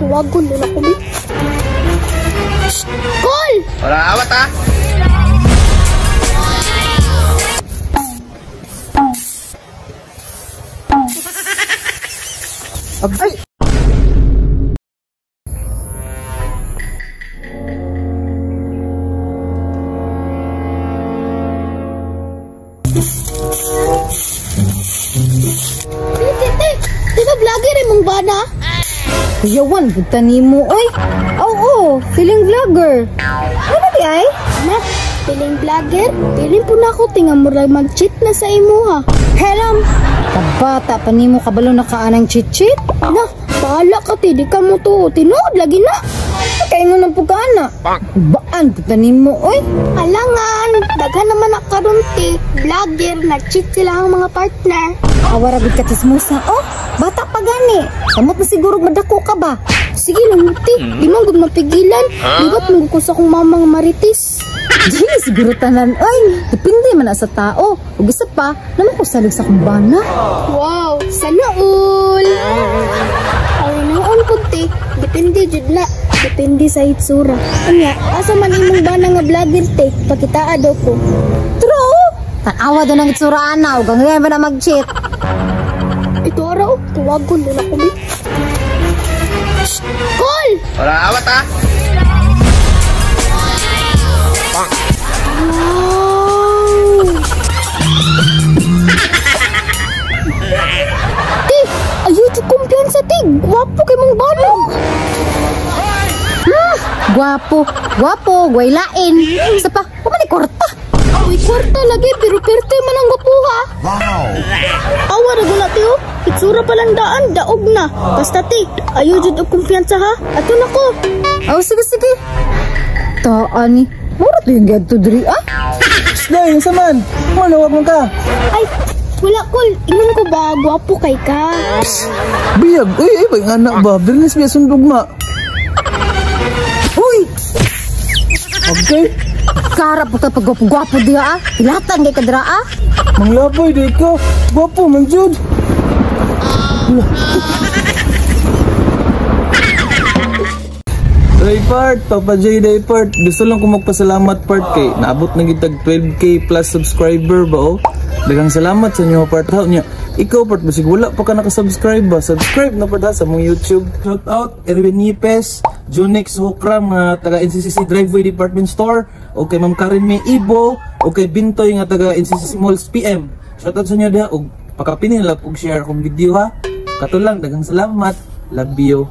Tuwagon na ako, bi. Call! Wala awat ah. Abay! Tete, di ba vlogger imong bana? Yawan, buta nimo, oy. Oo, feeling vlogger. Ano di ay? Na, feeling vlogger? Feeling po na ako, tinga murag mag-cheat na sa imuha. Helam! Kabata pa nimo kabalo na ka anang cheat-cheat? Na, bahala ka ti, di ka mo to. Tinuod lagi na. Kaingon ng pugana. Baan, buta nimo, oy. Alangan, daghan naman na karon ti. Vlogger, nag-cheat sila ang mga partner. Awara gud ka chismosa, oh. Bata pa gani. Kamot na siguro madako ka ba? Sige lang ti, di man gud mapigilan. Liwat mo ko sa akong mama nga maritis. Di siguro tanan, oy. Depende man na sa tao. Ug isa pa, naman ko salig sa kumbana. Wow, sana all. Ay noon pud ti, depende jud na. Depende sa itsura. Anya, asa man imong bana nga vlogger te, pakitaa daw ko. True. Tan-awa daw ng itsura ana, ug ang ba na mag-cheat. Ito ara oh, tuwagon na ako bi. Call! Wala awat ah. Wow! Ti, ayaw jud kumpiyansa ti. Gwapo kay mong bana. Gwapo, gwapo, gwaylain. Isa pa, wa man ni kwarta. Uy, kwarta lagi, pero perte man ang gwapuha. Wow. Awa ra guna ti oh. Itsura pa lang daan, daog na. Basta ti, ayaw jud og kumpiyansa ha. Ato na ko. Oh, sige, sige. Taan ni, mura to yung gadto diri ah. Day, unsa man? Manawag man ka. Ay, wala kol. Ingon ko ba, gwapo kay ka. Biyag, uy, ay, ba yung anak ba? Birnis biya sundog ma. Uy, Okay. karap po ka pag gwapo diha ah. Pilatan kay kadra ah. Manglaboy, di ko. Gwapo man jud. Day part, Papa J day part. Gusto lang ko magpasalamat part kay naabot na gitag 12K plus subscriber ba oh. Daghang salamat sa inyo part ha niya. Ikaw part basig wala pa ka naka-subscribe ba? Subscribe na part ha sa mong YouTube. Shout out Erwin Nipes, Junix Hukram nga taga NCCC Driveway Department Store, okay Ma'am Karen May Ibo, okay Bintoy nga taga NCCC Malls PM. Shout out sa inyo diha og pakapinin lang og share akong video ha. Kato lang, daghang salamat. Love you.